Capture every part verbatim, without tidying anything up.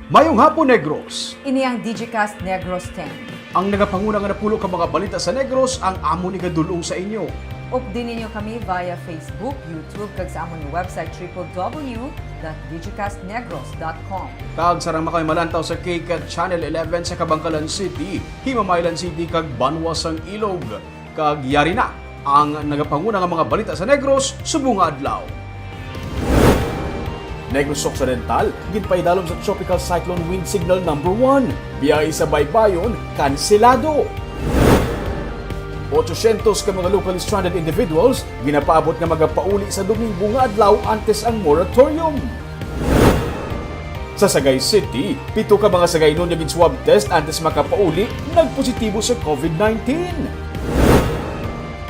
Mayong hapon, Negros! Ini ang Digicast Negros ten. Ang nagapanguna nga napulo ka mga balita sa Negros ang amon igadul-ong sa inyo. Updi ninyo kami via Facebook, YouTube, kag sa amon website triple W dot digicast negros dot com. Kag sarang makay malantaw sa K cat Channel eleven sa Kabankalan City, Himamaylan City, kag Banwa sang Ilog. Kag yari na ang nagapanguna nga mga balita sa Negros subong nga adlaw. Negros Occidental, ginpaidalom sa Tropical Cyclone Wind Signal Number One. Biyahe sa baybayon, kanselado. Otsosyentos ka mga locally stranded individuals ginapaabot nga magapauli sa Domingo nga adlaw antes ang moratorium. Sa Sagay City, pito ka mga Sagaynon nga gin-swab test antes makapauli, nagpositibo sa COVID nineteen.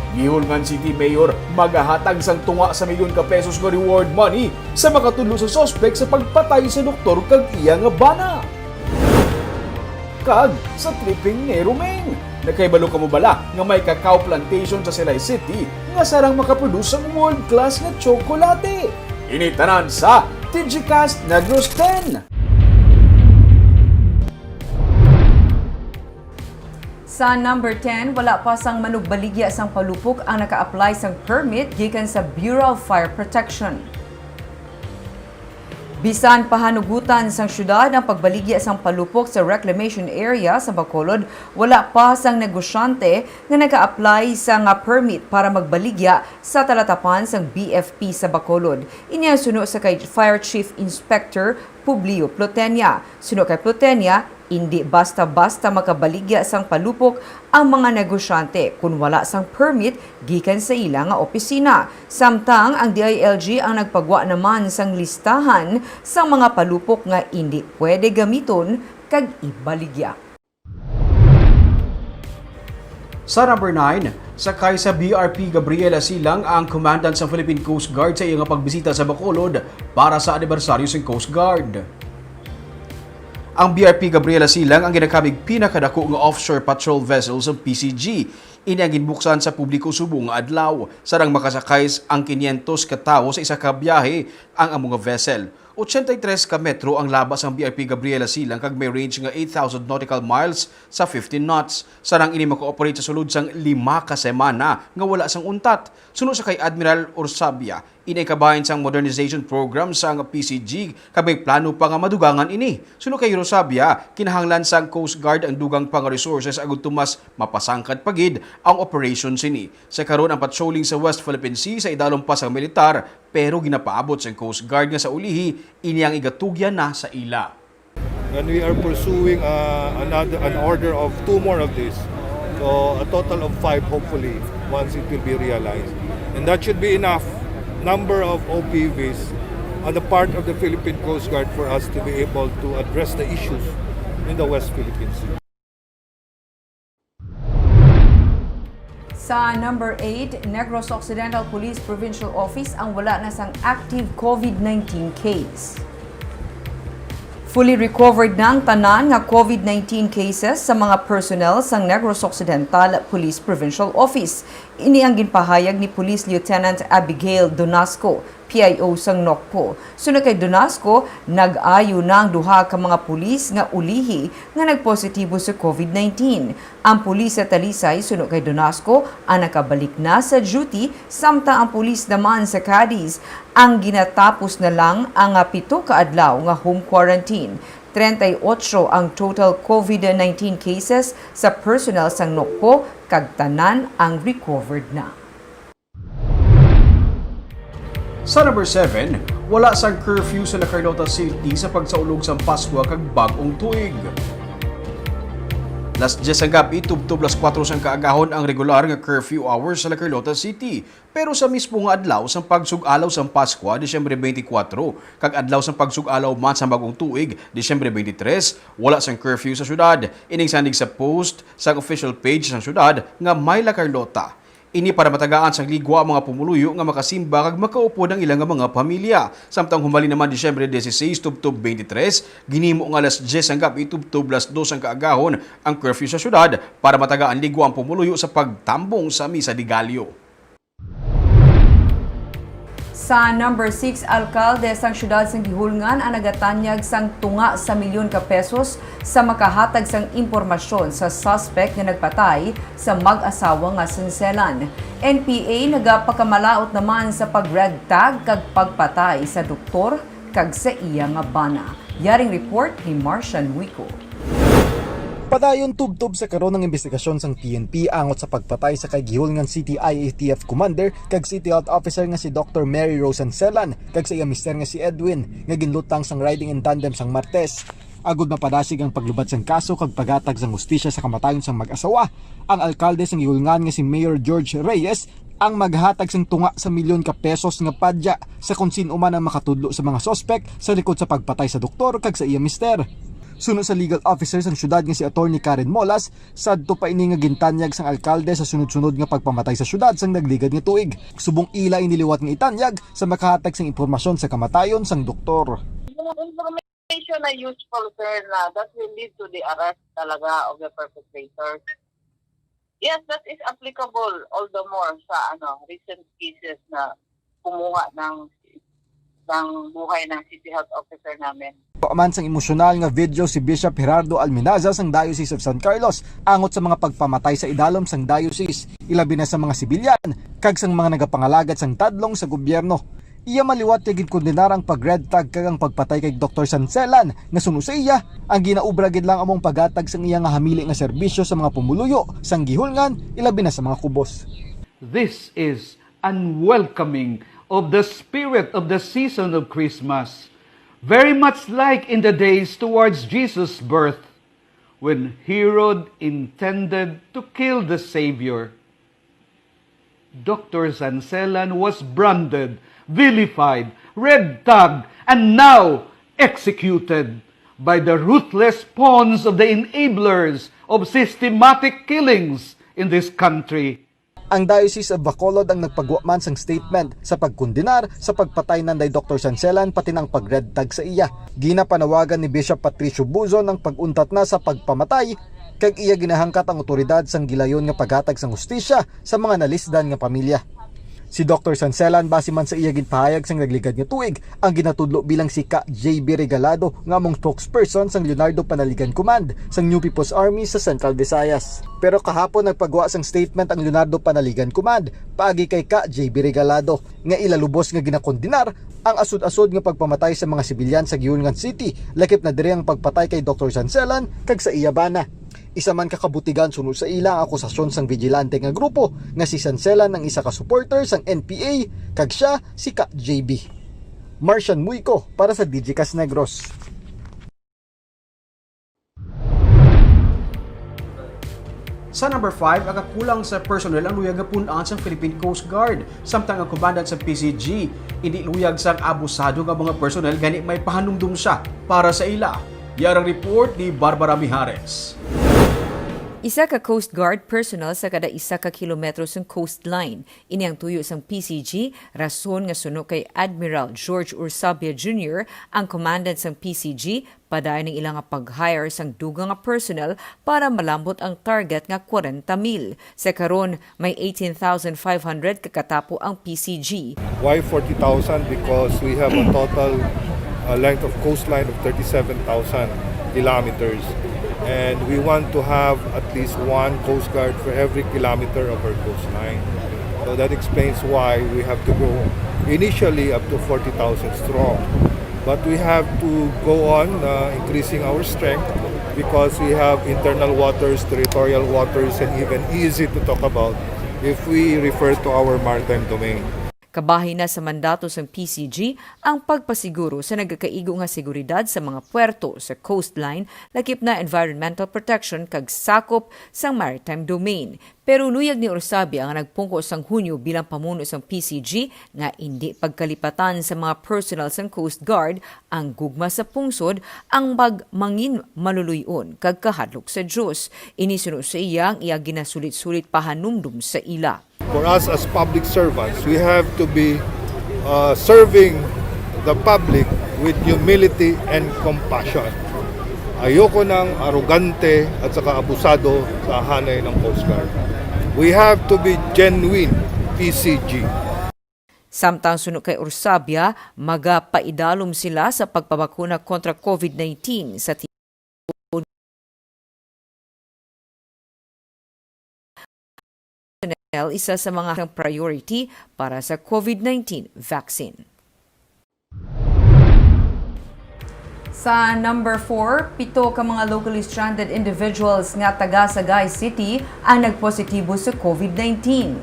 Guihulngan City Mayor magahatag sang tunga sa milyon ka pesos nga reward money sa makatudlo sa suspek sa pagpatay sa doktor kag iya nga bana. Kag sa tripping ni Romeng, nakahibalo kamo bala nga may cacao plantation sa Silay City nga sarang makaproduce sang world-class nga tsokolate? Ini tanan sa Digicast Negros ten. Sa number ten, wala pa sang manugbaligya sang palupok ang naka-apply sang permit gikan sa Bureau of Fire Protection. Bisan pahanugutan sang syudad ang pagbaligya sang palupok sa reclamation area sa Bacolod, wala pa sang negosyante nga naka-apply sa nga permit para magbaligya sa talatapan sang B F P sa Bacolod. Ini ang suno sa kay Fire Chief Inspector Publio Plotenia. Suno kay Plotenia, indi basta-basta makabaligya sang palupok ang mga negosyante kon wala sang permit gikan sa ila nga opisina. Samtang ang D I L G ang nagpagwa naman sang listahan sang mga palupok nga indi pwede gamiton kag ibaligya. Sa number nine, sakay sa B R P Gabriela Silang ang commandant sa Philippine Coast Guard sa iya nga pagbisita sa Bacolod para sa anibersaryo sang Coast Guard. Ang B R P Gabriela Silang ang ginakamig pinakadako nga offshore patrol vessel sa P C G. Ini ang ginbuksan sa publiko subong nga adlaw. Sarang makasakay ang kinyentos ka tawo sa isa ka biyahe ang amo nga vessel. Ochenta y tres ka metro ang laba sang B R P Gabriela Silang kag may range nga eight thousand nautical miles sa fifteen knots. Sarang ini maka-operate sa sulod sang lima ka semana nga wala sang untat. Suno sa kay Admiral Orsabia, ini ay kabahin sang modernization program sang P C G kag may plano pa nga madugangan ini. Suno kay Orsabia, kinahanglan sang Coast Guard ang dugang pa nga resources agud to mas mapasangkad pa gid ang operation sini. Sa karon ang patrolling sa West Philippine Sea sa idalom pa sang militar, pero ginapaabot sang Coast Guard nga sa ulihi ini ang igatugyan na sa ila. And we are pursuing uh, another an order of two more of these. So a total of five, hopefully, once it will be realized. And that should be enough number of O P Vs on the part of the Philippine Coast Guard for us to be able to address the issues in the West Philippine Sea. Sa number eight, Negros Occidental Police Provincial Office ang wala na sang active COVID nineteen case. Fully recovered na ang tanan nga COVID nineteen cases sa mga personnel sang Negros Occidental Police Provincial Office. Ini ang ginpahayag ni Police Lieutenant Abigail Donasco, P I O sang NOCPO. Suno kay Donasco, nag-ayo na ang duha ka mga pulis nga ulihi nga nagpositibo sa COVID nineteen. Ang pulis sa Talisay, suno kay Donasco, ang nakabalik na sa duty, samtang ang pulis naman sa Cadiz ang ginatapos na lang ang pito ka adlaw nga home quarantine. Treinta y ocho ang total COVID nineteen cases sa personnel sang NOCPO kag tanan ang recovered na. Sa number seven, wala sang curfew sa La Carlota City sa pagsaulog sang Paskwa kag Bag-ong Tuig. Las diyes sang gab-i tubtob las kuwatro sang kaagahon ang regular nga curfew hours sa La Carlota City. Pero sa mismo nga adlaw sang pagsug-alaw sang Paskwa, Disyembre twenty-four, kag adlaw sang pagsug-alaw man sang Bag-ong Tuig, Disyembre twenty-three, wala sang curfew sa syudad. Ining sandig sa post sang official page sang syudad nga My La Carlota. Ini para matagaan sang ligwa ang mga pumuluyo nga makasimba kag makaupod ang ila nga mga pamilya. Samtang humalin naman Disyembre dieciséis tubtob twenty-three, ginhimo nga alas diyes ang gab-i tubtob alas dos ang kaagahon ang curfew sa syudad para matagaan ligwa ang pumuluyo sa pagtambong sa Misa de Gallo. Sa number six, alkalde sang siyudad sang Guihulngan ang nagatanyag sang tunga sa milyon ka pesos sa makahatag sang impormasyon sa suspect nga nagpatay sa mag-asawa nga Sanselan. N P A nagapakamalaut naman sa pag-red tag kag pagpatay sa doktor kag sa iya nga bana. Yaring report ni Marcian Muico. Padayon tubtob sa karon ang imbestigasyon sang P N P angot sa pagpatay sa kay Guihulngan City I A T F Commander kag City Health Officer nga si Doktor Mary Rose Sanselan kag sa iya mister nga si Edwin, nga ginlutang sang riding in tandem sang Martes. Agud mapadasig ang paglubad sang kaso kag paghatag sang hustisya sa kamatayon sang mag-asawa, ang alkalde sang Guihulngan nga si Mayor George Reyes ang maghatag sang tunga sa milyon ka pesos nga padya sa kon sin-o man ang makatudlo sa mga suspek sa likod sa pagpatay sa doktor kag sa iya mister. Suno sa legal officer sang siyudad nga si Attorney Karen Molas, sadto pa ini nga gintanyag sang alkalde sa sunod-sunod nga pagpamatay sa siyudad sang nagligad nga tuig. Subong ila ini liwat nga itanyag sa makahatag sang impormasyon sa kamatayon sang doktor. Information na useful, sir, na that will lead to the arrest talaga of the perpetrator. Yes, that is applicable all the more sa, ano, recent cases na kumuha ng, ng buhay ng City Health Officer namin. Wa man sang emosyonal nga video si Bishop Gerardo Alminaza sang Diocese of San Carlos angot sa mga pagpamatay sa idalom sang diocese, ilabi na sa mga sibilyan kag sang mga nagapangalagad sang tadlong sa gobyerno. Iya maliwat nga ginkondenar ang pag-red tag kag ang pagpatay kay Doktor Sanselan, nga suno sa iya, ang ginaobra gid lang amo ang paghatag sang iya nga hamili nga serbisyo sa mga pumuluyo sang Guihulngan, ilabi na sa mga kubos. This is unwelcoming of the spirit of the season of Christmas, very much like in the days towards Jesus' birth, when Herod intended to kill the Savior. Doctor Sanselan was branded, vilified, red tagged, and now executed by the ruthless pawns of the enablers of systematic killings in this country. Ang Diocese of Bacolod ang nagpagwa man sang statement sa pagkondenar sa pagpatay nanday Doktor Sanselan, pati na ang pag-red tag sa iya. Ginapanawagan ni Bishop Patricio Buzon ang pag-untat na sa pagpamatay, kag iya ginahangkat ang awtoridad sang gilayon nga paghatag sang hustisya sa mga nalisdan nga pamilya. Si Doktor Sanselan, basi man sa iya ginpahayag sang nagligad nga tuig, ang ginatudlo bilang si Ka J B Regalado nga among spokesperson sang Leonardo Panaligan Command sang New People's Army sa Central Visayas. Pero kahapon nagpagwa sang statement ang Leonardo Panaligan Command paagi kay Ka J B Regalado nga ila lubos nga ginakondenar ang asod-asod nga pagpamatay sa mga sibilyan sa Guihulngan City, lakip na diri ang pagpatay kay Doktor Sanselan kag sa iya bana. Isa man ka kabutigan suno sa ila ang akusasyon sang vigilante nga grupo nga si Sanselan ang isa ka supporter sang N P A kag sia si Ka J B. Marcian Muico para sa Digicast Negros. Sa number five, ang kakulang sa personnel ang luyag nga pun-an sang Philippine Coast Guard, samtang ang commandant sa P C G indi luyag sang abusado nga mga personnel, gani may pahanumdom siya para sa ila. Yarang report ni Barbara Mijares. Isa ka Coast Guard personnel sa kada isa ka kilometro sang coastline. Ini ang tuyo sang P C G, rason nga suno kay Admiral George Ursabia Junior, ang commandant sang P C G, padayon ang ila nga pag-hire sang dugang nga personnel para malambot ang target nga kwarenta mil. Sa karon, may eighteen thousand five hundred ka katapo ang P C G. Why forty thousand? Because we have a total, uh, length of coastline of thirty-seven thousand kilometers. And we want to have at least one Coast Guard for every kilometer of our coastline. So that explains why we have to go initially up to forty thousand strong. But we have to go on, uh, increasing our strength because we have internal waters, territorial waters, and even easy to talk about if we refer to our maritime domain. Kabahin na sa mandato sang P C G ang pagpasiguro sa nagakaigo nga seguridad sa mga puerto, sa coastline, lakip na environmental protection kag sakop sang maritime domain. Pero luyag ni Ursabia nga nagpungko sang Hunyo bilang pamuno sang P C G nga indi pagkalipatan sa mga personnel sang Coast Guard ang gugma sa pungsod, ang pagmangin maluloy-on kag kahadlok sa Dios. Ini suno sa iya ang iya ginasulit-sulit pahanumdom sa ila. For us as public servants, we have to be, uh, serving the public with humility and compassion. Ayoko ng arogante at saka abusado sa hanay ng Coast Guard. We have to be genuine P C G. Samtang suno kay Orsabia, magapaidalom sila sa pagpabakuna kontra covid nineteen sa tibuok Chanel, isa sa mga priority para sa covid nineteen vaccine. Sa number four, pito ka mga locally stranded individuals nga taga Sagay City ang nagpositibo sa covid nineteen.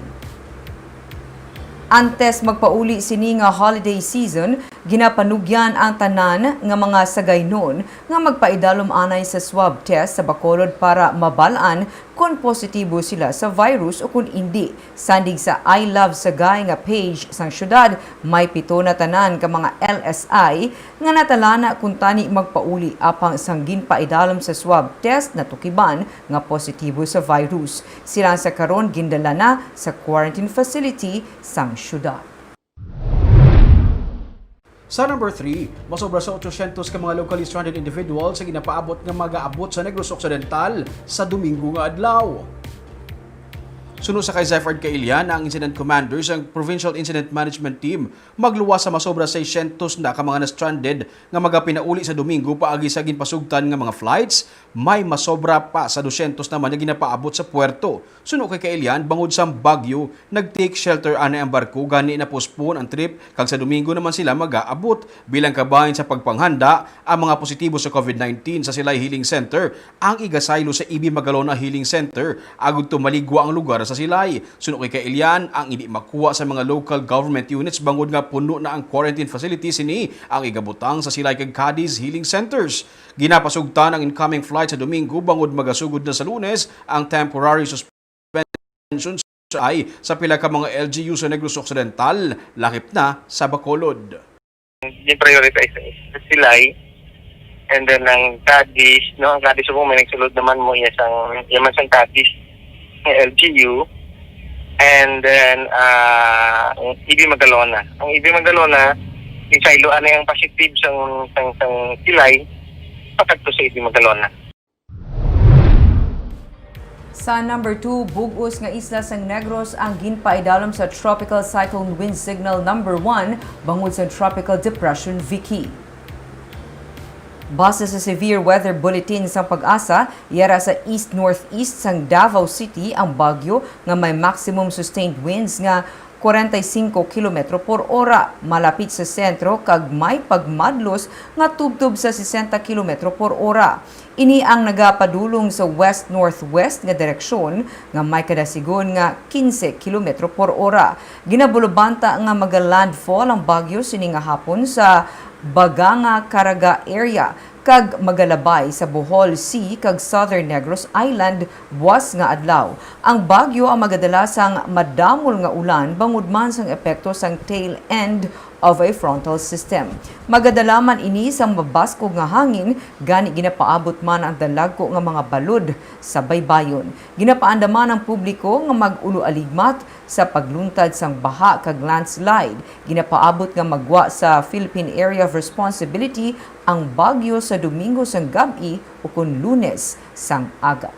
Antes magpauli sini nga holiday season, ginapanugyan ang tanan nga mga Sagaynon nga magpaidalom anay sa swab test sa Bacolod para mabal-an kon positibo sila sa virus o kon indi. Sandig sa I Love Sagay nga page sang syudad, may pito na tanan ka mga L S I nga natalana kuntani magpauli, apang sang ginpaidalom sa swab test natukiban nga positibo sa virus. Sila sa karon gindala na sa quarantine facility sang syudad. Sa number three, masobra sa otsosyentos ka mga locally stranded individuals ang ginapaabot nga magaabot sa Negros Occidental sa Domingo nga adlaw. Suno sa kay Zephyr Kailian, ang incident commander sang Provincial Incident Management Team, magluwas sa masobra seiscientos na ka mga na-stranded nga magapinauli sa Domingo paagi sa ginpasugtan nga mga flights, may masobra pa sa dosyentos naman nga ginapaabot sa puerto. Suno kay Kailian, bangod sang bagyo, nag-take shelter anay ang barko, gani na-postpone ang trip, kag sa Domingo naman sila magaabot. Bilang kabahin sa pagpanghanda, ang mga positibo sa covid nineteen sa Silay Healing Center ang igasaylo sa E B Magalona Healing Center agud tumaligwa ang lugar sa Silay. Suno kay Kailian, ang indi makuha sa mga local government units bangod nga puno na ang quarantine facility sini ang igabutang sa Silay kag Cadiz Healing Centers. Ginapasugtan ang incoming flight sa Domingo bangod magasugod na sa Lunes ang temporary suspension sa ay sa pila ka mga L G U sa Negros Occidental, lakip na sa Bacolod. Yung prioritize sa Silay, and then ang Cadiz, no? Ang Cadiz po, may nagsulod naman mo, iya sang, iya man sang Cadiz, ang L G U, and then, ah, ang E B Magalona. Ang E B Magalona, isaylo anay ang positive sang, sang, sang Silay, pakadto sa E B Magalona. Sa number two, bug-os nga isla sang Negros ang ginpaidalom sa Tropical Cyclone Wind Signal number one bangod sa Tropical Depression Vicky. Base sa Severe Weather Bulletin sang PAGASA, yara sa east-northeast sang Davao City ang bagyo nga may maximum sustained winds nga kwarenta y singko kilometro por ora malapit sa sentro kag may pagmadlos nga tubtob sa sesenta kilometro por ora. Ini ang nagapadulong sa west-northwest nga direksyon nga may kadasigon nga kinse kilometro por ora. Ginabulubanta nga maga-landfall ang bagyo sini nga hapon sa Baganga, Caraga area kag magalabay sa Bohol Sea kag Southern Negros Island buas nga adlaw. Ang bagyo ang magadala sang madamol nga ulan bangod man sang epekto sang tail end of a frontal system. Magadala man ini sang mabaskog nga hangin, gani ginapaabot man ang dalagko nga mga balod sa baybayon. Ginapaandaman ang publiko nga mag-ulo-aligmat sa pagluntad sang baha kag landslide. Ginapaabot nga magwa sa Philippine Area of Responsibility ang bagyo sa Domingo sang gab-i ukon Lunes sang aga.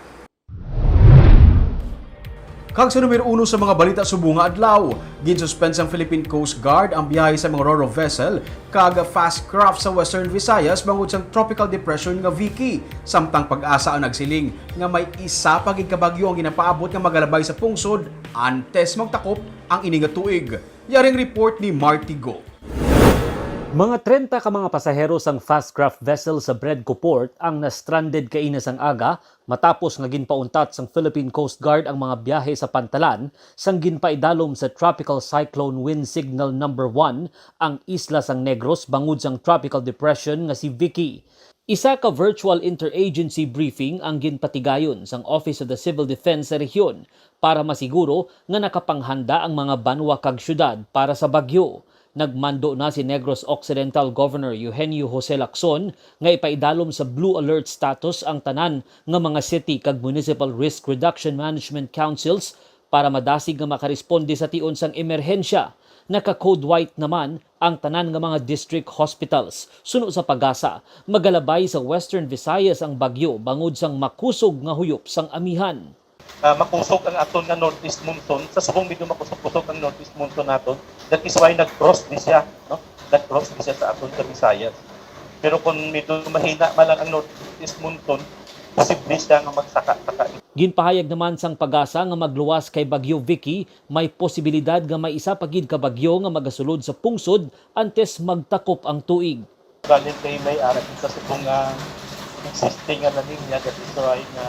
Kag sa numero uno sa mga balita subong nga adlaw, ginsuspend sang Philippine Coast Guard ang biyahe sa mga ro-ro vessel kag fast craft sa Western Visayas bangod sang Tropical Depression nga Vicky, samtang PAGASA ang nagsiling nga may isa pa gid ka bagyo ang ginapaabot nga magalabay sa pungsod antes magtakop ang ini nga tuig. Yari ang report ni Marty Go. Mga treinta ka mga pasahero sang fast craft vessel sa Bredco Port ang na-stranded kaina sang aga matapos nga ginpauntat sang Philippine Coast Guard ang mga biyahe sa pantalan sang ginpaidalom sa Tropical Cyclone Wind Signal number one ang isla sang Negros bangod sang tropical depression nga si Vicky. Isa ka virtual interagency briefing ang ginpatigayon sang Office of the Civil Defense sa rehiyon para masiguro nga nakapanghanda ang mga banwa kag syudad para sa bagyo. Nagmando na si Negros Occidental Governor Eugenio Jose Lacson nga ipaidalom sa blue alert status ang tanan nga mga city kag municipal risk reduction management councils para madasig nga makaresponde sa tion sang emerhensya. Naka-code white naman ang tanan nga mga district hospitals. Suno sa PAGASA, magalabay sa Western Visayas ang bagyo bangod sang makusog nga huyop sang amihan. ah, makusog ang aton nga northeast monsoon. Sa subong medyo makusog-kusog ang northeast monsoon naton. That is why nag-cross ni siya, no? Nag-cross ni siya sa aton sa Visayas. Pero kung medyo mahina man lang ang northeast monsoon, posible siya nga magsaka-saka. Ginpahayag naman sang PAGASA nga magluwas kay Bagyo Vicky, may posibilidad nga may isa pa gid ka bagyo nga magasulod sa pungsod antes magtakop ang tuig. Galing kay may ara kita sa kung nga existing nga La Niña, that is why nga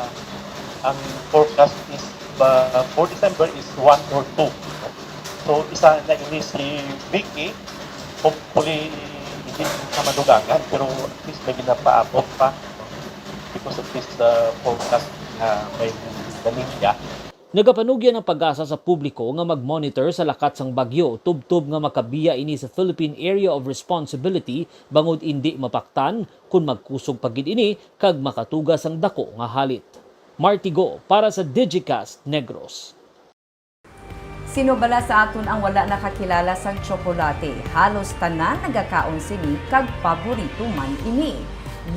ang forecast is uh, for December is one or two. So isa na ini si Vicky, hopefully hindi na madugangan, pero at least may ginapaabot pa because of this uh, forecast nga may La Niña. Nagapanugyan ang PAGASA sa publiko nga mag-monitor sa lakat sang bagyo, tubtob nga makabiya ini sa Philippine Area of Responsibility bangod indi mapaktan kon magkusog pa gid ini kag makatuga sang dako nga halit. Marty Go para sa Digicast Negros. Sino bala sa aton ang wala nakakilala sang tsokolate? Halos tanan nagakaon sini kag paborito man ini.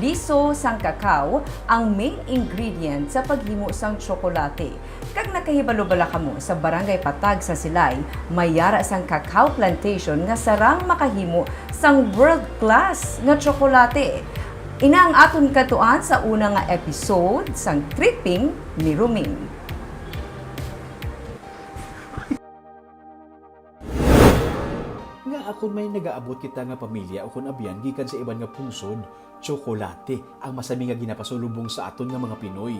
Liso sang kakao ang main ingredient sa paghimo sang tsokolate. Kag nakahibalo bala kamo sa Barangay Patag sa Silay, may yara sang cacao plantation nga sarang makahimo sang world class nga tsokolate. Ina ang aton kadtuan sa una nga episode sang Tripping ni Roming. Nga akon may nagaabot kita nga pamilya o kon abyan gikan sa iban nga pungsod, tsokolate ang masami nga ginapasulubong sa aton nga mga Pinoy.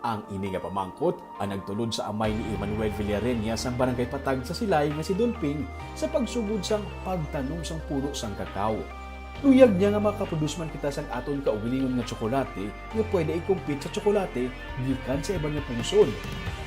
Ang ini nga pamangkot ang nagtulod sa amay ni Emmanuel Villarenia sang Barangay Patag sa Silay nga si Dolping sa pagsugod sang pagtanom sang puno sang kakao. Luyag niya nga makaproduce man kita sang aton kaugalingon nga tsokolate nga pwede i-compete sa tsokolate gikan sa iban nga pungsod.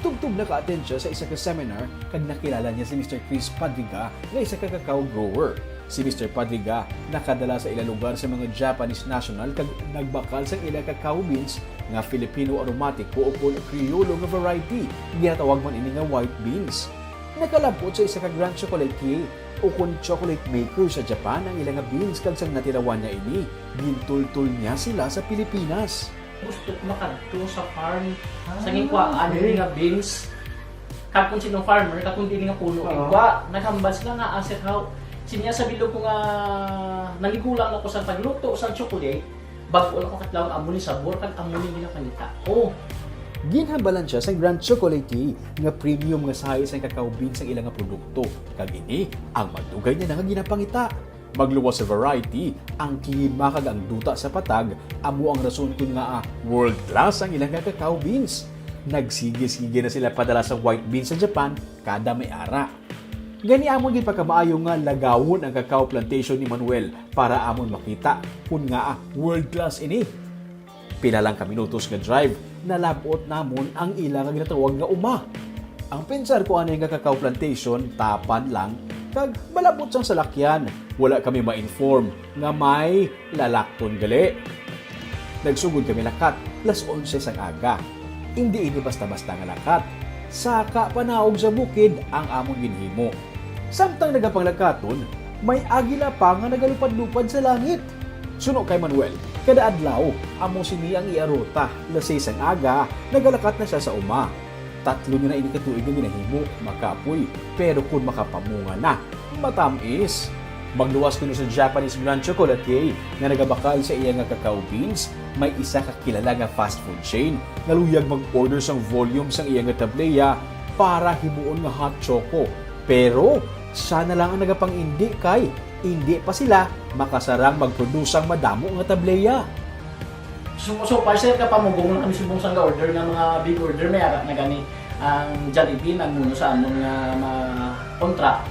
Tubtob naka-attend siya sa isa ka seminar kag nakilala niya si Mister Chris Padriga nga isa ka cacao grower. Si Mister Padriga nakadala sa ila lugar sa mga Japanese national kag nagbakal sang ila cacao beans nga Filipino aromatico o kon Criollo nga variety, ginatawag man ini nga white beans. Nakalab-ot sa isa ka Grand Chocolatier o kon chocolate maker sa Japan ang ila nga beans kag sang natilawan niya ini, gintultol niya sila sa Pilipinas. Gusto ko makadto sa farm sa ginkuhaan nila nga beans. Kag kung sino farmer, kag kung dili nga puno, igwa, naghambal sila nga, "Ah, sir, how?" Sinya sa bilog ko nga nangigulang na ko sa pagluto sa chocolate, bag-o lang ko katlaw amo ni sabor kag amo ni ginapangita ko. Ginhambalan siya sang Grand Chocolate nga premium nga sahi sang cacao beans ang ila nga produkto, kag ini ang madugay niya na nga ginapangita. Magluwas sa variety, ang klima kag ang duta sa patag amo ang rason kon ngaa world class ang ila nga cacao beans. Nagsigi-sige na sila padala sa white beans sa Japan kada may ara. Gani amon ginpakamaayo nga lagawon ang cacao plantation ni Manuel para amon makita kon ngaa world class ini. Pila lang ka minutos nga drive, nalab-ot namon ang ila nga ginatawag nga uma. Ang pensar ko anay nga cacao plantation, tapan lang, kag malab-ot sang salakyan. Wala kami ma-inform nga may lalakton gali. Nagsugod kami lakat, las onse sang aga. Indi ini basta-basta nga lakat. Saka panaog sa bukid ang amon ginhimo. Samtang nagapanglakaton, may agila pa nga nagalupad-lupad sa langit. Suno kay Manuel, kada adlaw, amo sini ang iya ruta. Las seis sang aga, nagalakat na sia sa uma. Tatlo niya na ini ka tuig nga ginahimo, makapoy, pero kon makapamunga na, matamis. Magluwas kuno sa Japanese Grand Chocolatier nga nagabakal sa iya nga cacao beans, may isa ka kilala nga fast food chain nga luyag mag-order sang volume sang iya nga tableya para himuon nga hot choco. Pero sia na lang ang nagapang-indi kay indi pa sila makasarang mag-produce sang madamo nga tableya. So, so far, sir, kapamugong na kami subong sang order nga mga big order, may ara na gani ang Jollibee nagmuno sa amon nga mga contract.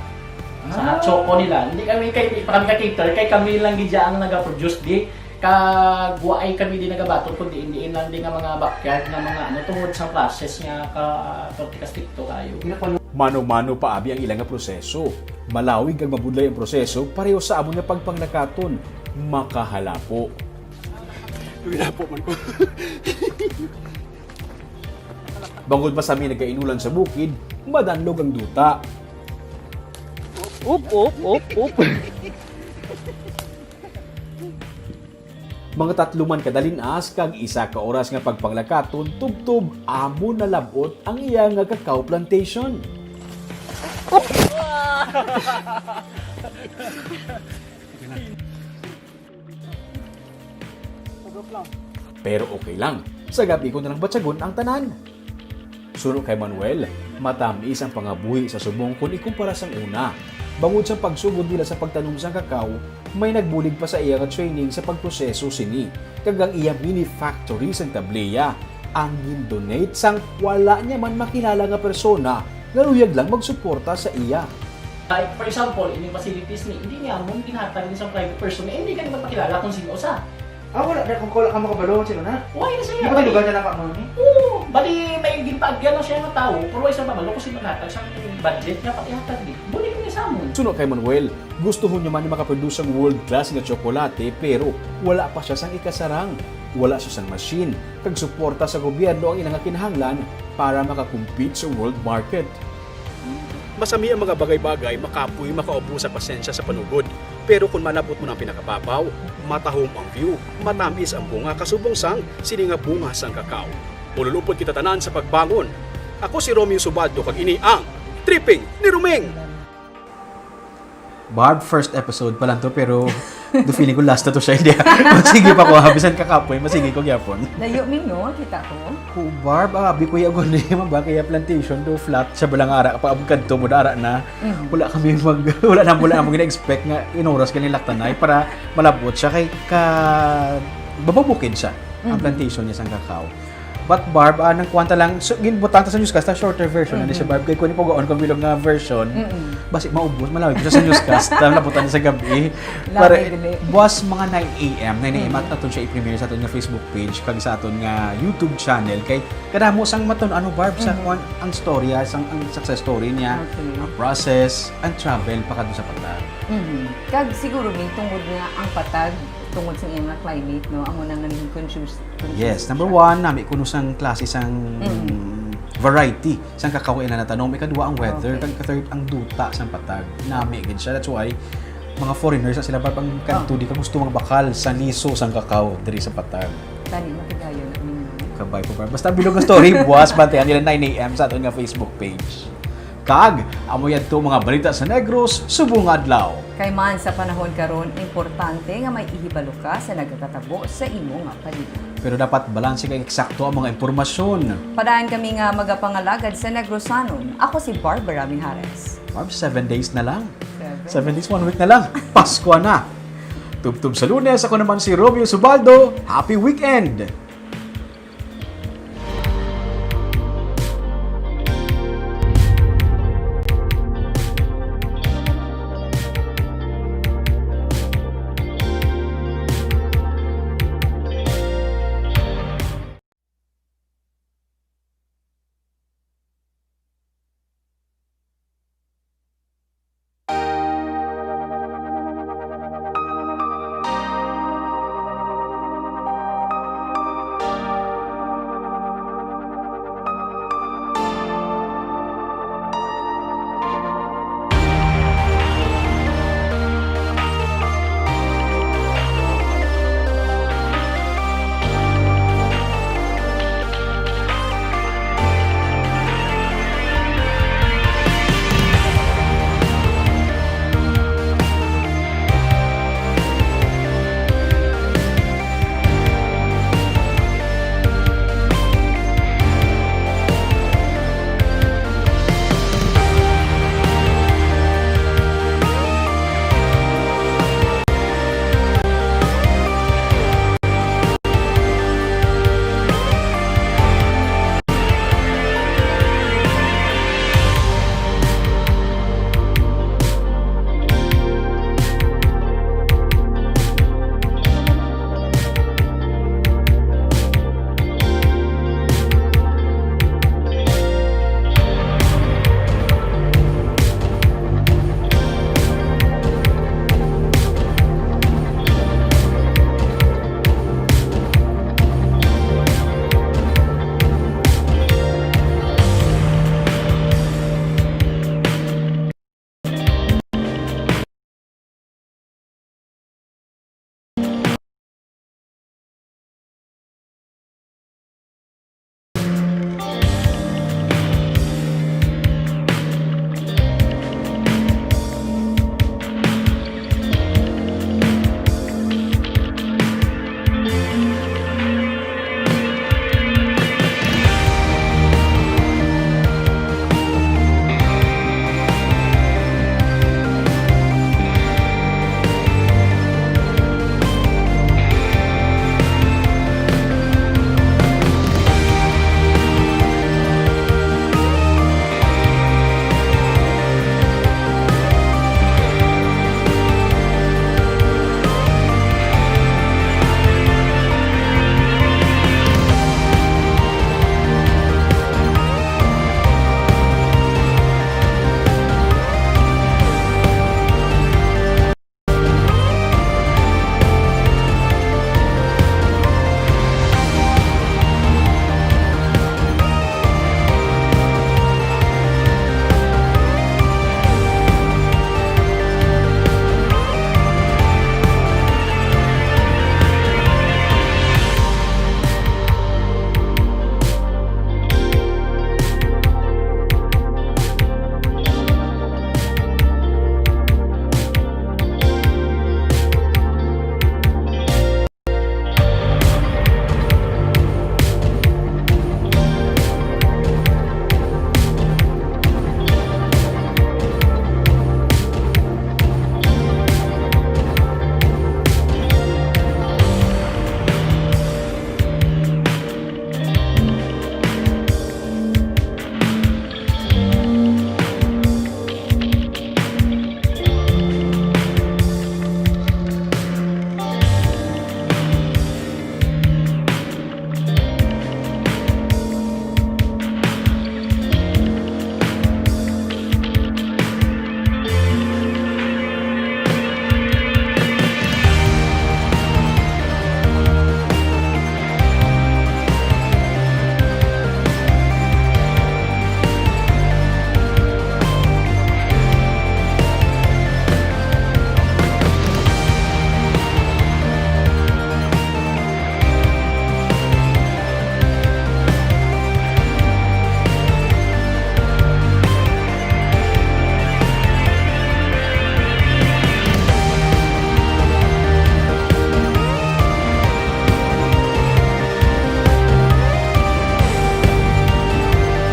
Sa hot choco nila. Hindi kami kay, hindi pa kami ka-cater, kay kami lang gid ang naga-produce di. Kag wa ay kami di nagabaton, kundi hindi lang di nga mga backyard nga mga ano, tungod sa process nga ka, perti ka stricto kayo. Mano-mano pa abi ang ila nga proseso. Malawig kag mabudlay ang proseso, pareho sa amon nga pagpanglakaton. Makahalapo. Halapo man ko. Bangod masami nagainulan sa bukid, madanlog ang duta. Up, up, up, up. Mga tatlo man ka dalinas kag isa ka oras nga pagpanglakaton, tubtob amo na lab-ot ang iya nga cacao plantation. Pero okay lang. Sa gab-i ko na lang batyagon ang tanan. Suno kay Manuel, matamis ang pangabuhi sa subong kon ikumpara sang una. Bangod sa pagsugod nila sa pagtanom sang cacao, may nagbulig pa sa iya nga training sa pagproseso sini, kag ang iya mini factory sang tabliya ang gin-donate sang wala niya man makilala nga persona nga luyag lang magsuporta sa iya. Like, for example, ining facilities ni, hindi niya mo ginhatag ni sa private person na hindi ka naman makilala kung sino siya. Ah, wala na. Kung wala ka makabalo, sino na? Why na siya? Di ba talugan niya na ka, mami? Oo, bali may ginpaagyan lang siya nga tawo, pero wala siya mabalo kung sino naghatag sa budget nga pag-ihatag ni. Buli ko ni Samon. Suno kay Manuel, gusto niya man makaproduce sang world class nga tsokolate, pero wala pa siya sang ikasarang. Wala siya sang machine, kag suporta sa gobyerno ang ila nga kinahanglan para makakompete sa world market. Masami ang mga bagay-bagay, makapoy, makaubo sa pasensya sa panugod. Pero kung malabot mo ng pinakababaw, matahom ang view, matamis ang bunga kasubong sang sini nga bunga sang cacao. Ululupod kita tanan sa pagbangon. Ako si Romeo Subaldo, kag ini ang Tripping ni Roming. Barb, first episode pa lang to, pero do feeling ko last na to siya. Hindi. Masigi pa ko, ha? Bisan kakapoy, masigi ko gyapon. Layo mi, no? Kita ko. Ko, Barb, ah, abi ko ya gani, mabakay ya plantation do flat sa Balangara, pa abog kadto mo dara na. Mhm. Wala kami mag, wala na, wala na mo gina-expect nga in oras gani laktanay para malabot siya kay ka, bababukid siya ang Mhm. plantation niya sang cacao. But Barb, ah, nang kwanta lang, so, ginbutang ta sa newscast, ta shorter version, ano siya, Mhm. Barb? Kay kung ipugaon kong bilog nga version, Mm-mm. basi maubos, malawig siya sa newscast, ta nabutan sa gabi. Lawig Pare, gali. Buwas mga nine a m, nine a m, Mm. at aton siya i-premiere sa aton nga Facebook page, kag sa aton nga YouTube channel. Kay kadamo sang matun-, ano, Barb, sa Mm. kwan, ang storya, sang, ang success story niya, Okay. ang process, ang travel, pa kadto sa patag. Mhm. Kag siguro, may tungod nga ang patag, tungod sa iyang nga climate, no? Amo na nga naging conscious, conscious Yes, number siya. One, nami kuno sang klase sang Mm. variety sang cacao ila natanom. Ikaduha, ang weather. Okay. Kag ka-third, ang duta sang patag. Nami gid siya. That's why, mga foreigners na sila, Barb, ang kadto Ah. di ka gusto magbakal sa liso sang cacao diri sa patag. Tani, matigayon ang ninyo. Kabay ko, Barb. Basta bilog nga story, buwas, bantayan nila nine a m sa aton nga Facebook page. Kag, amo yadto mga balita sa Negros, subong nga adlaw. Kay man sa panahon karon, importante nga may ihibalo ka sa nagakatabo sa imo nga paligid. Pero dapat balanse kag eksakto ang mga impormasyon. Padaan kami nga magapangalagad sa Negrosanon. Ako si Barbara Mijares. Barb, seven days na lang. Seven? Seven days, one week na lang. Pasko na. Tubtob sa Lunes, ako naman si Romeo Subaldo. Happy weekend!